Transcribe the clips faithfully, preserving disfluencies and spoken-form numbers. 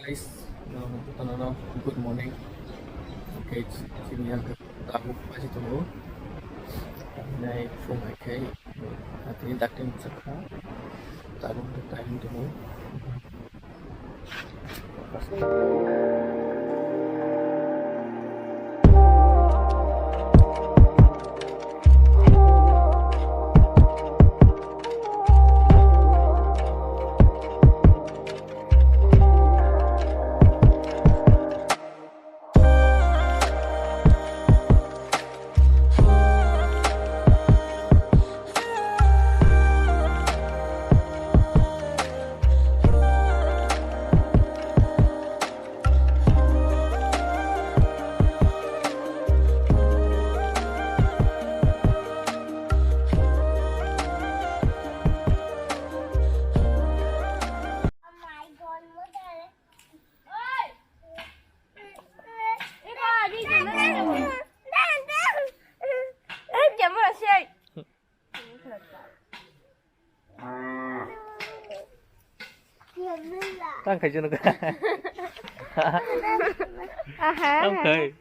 Guys, no, no, no, no, good morning. Okay, sini yang ke tahu pasti tunggu. Nai phung hai kai, hati dakin sakha, tahu time tunggu. Tang khai jono ka. Aha. Tang khai.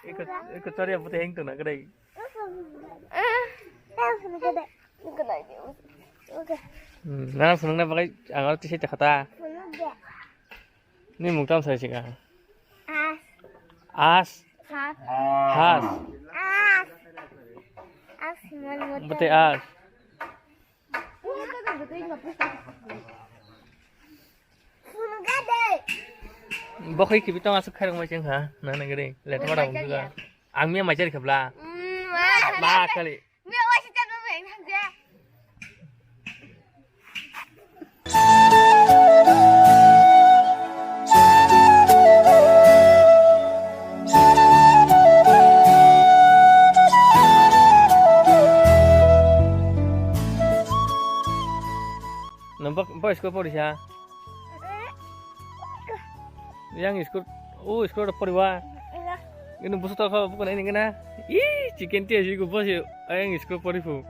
Iko, iko choriya pute heng tu na kare. Hmm, nang phunukna bagwi ang aro tisai takhata. Ni mung tam sai sika. As. As. Has. Has. As. As, man, man. Bete as. Phunukha de. Bokhoi kibi tong asuk khairok mai cheng ha. Na na gede. Let ma dong juga. Ang mi mai jar khabla. Hmm, ma. Ma kali. Nang bak-, bak school porisa? Yang school, oh, school poriba? Ino busu toko bukan ini kena. Ih, chicken tiya sih gua bos yuk. Yang school poripu.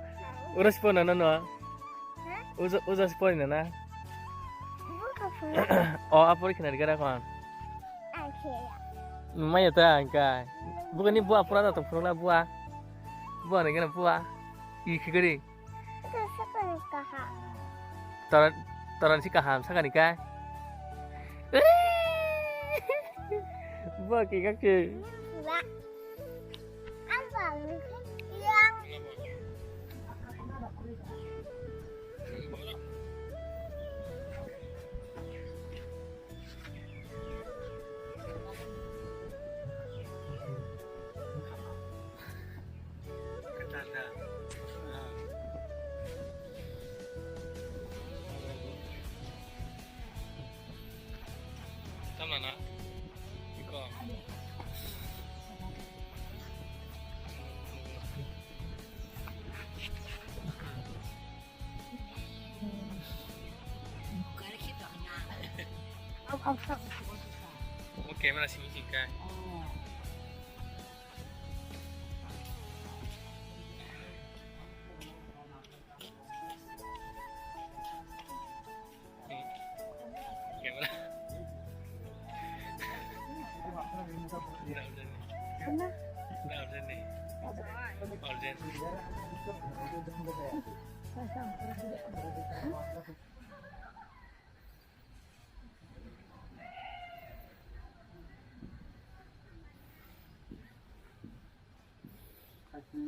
Uras pon nana no. Uza, uza si pori nana. Oh, apori kena digara kon. Maya ta angka. Bukan ni buah pura ta pura buah. Buah ni kena buah. Ih, kigari. Toran, toran si kaham sakani kai. Bo ki kak si. Tama na? Iko. Omo camera simi singkha. Camera.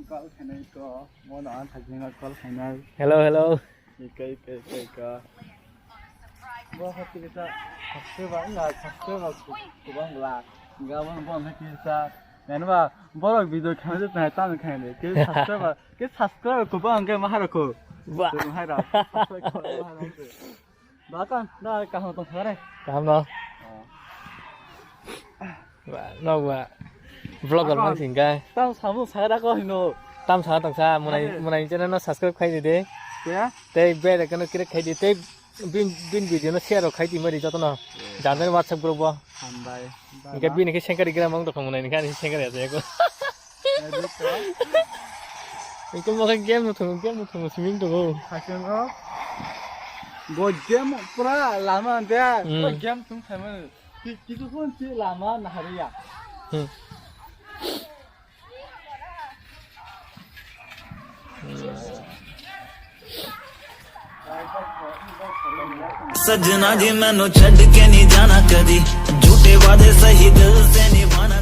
Call khainai ko, mono ang thajingo call khainai. Hello, hello. Ika, ika, ika, ika. Bo hati kita subscriber, enggak subscriber ku-, kubang bela. Enggak, bo, bo hati kita. Nani ba, borok video khainai, tang khainai. Ke subscriber, ke subscriber kubang, ke mahara ku. Wah. Mahara. Subscriber mahara ku. Bakon, da kaham tong thare. Kaham no. Oh. Ba, no ba. Vlogger man singka. Tam samu sagara ko hino. Tam sa tong sa, munai, munai channel no subscribe khai di de. Ya? Tei bell icon no click khai di, tei bin, bin video no share khai di mari joto no. Jangan WhatsApp group bo. Hambai. Enke bini ke sengkari gram ang dokong munai ni kan sengkari aja ko. Engke mokhe game no thungo, game no thungo, swimming tongo. Haikhe wngkha. Bo game pura lama de. Hmm. Game tum sama. Ki-, kisu kon si lama nahariya. Hmm. सजना जी मैनू छड़ के नहीं जाना कदी, झूठे वादे सही दिल से निभाना।